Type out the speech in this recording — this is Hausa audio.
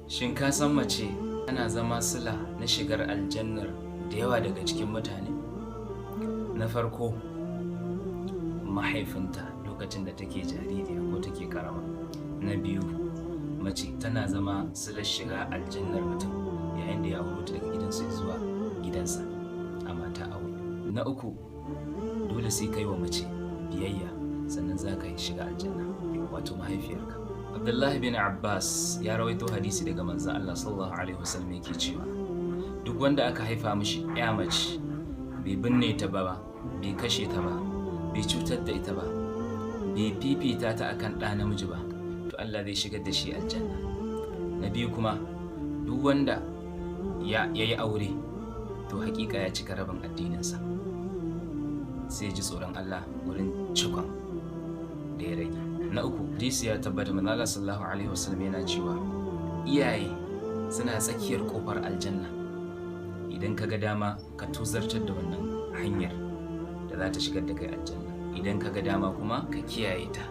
Shin ka san mace tana zama sila na shigar aljannar da yawa daga cikin mutane? Na farko, mahaifinta lokacin da take jaririya ko take karama. Na biyu, mace tana zama silar shiga aljannar mutum yayin da ya auro ta daga gidansu zuwa gidansa a mata aure. Na uku, dole sai kai wa mace biyayya sannan za ka shiga aljanna, wato mahaifiyarka. Abdullahi bin Abbas ya rawaito hadisi daga manzon Allah sallallahu alaihi wasallam, yake cewa duk wanda aka haifa mishi ya mace, bai binne ta ba, bai kashe ta ba, bai cutar da ita ba, bai fifita ta akan ɗa namiji ba, to Allah zai shigar da shi aljanna. Na biyu kuma, duk wanda ya yi aure, to hakika ya cika rabin addininsa, sai ji tsoron Allah wurin cikon da ya rage. Na uku, hadisi ya tabbata, manzo Allah sallallahu alaihi wasallam yana cewa iyaye suna tsakiyar kofar aljanna. Idan ka ga dama, ka tozartar da wannan hanyar da za ta shigar da kai aljanna. Idan ka ga dama kuma, ka kiyaye ta.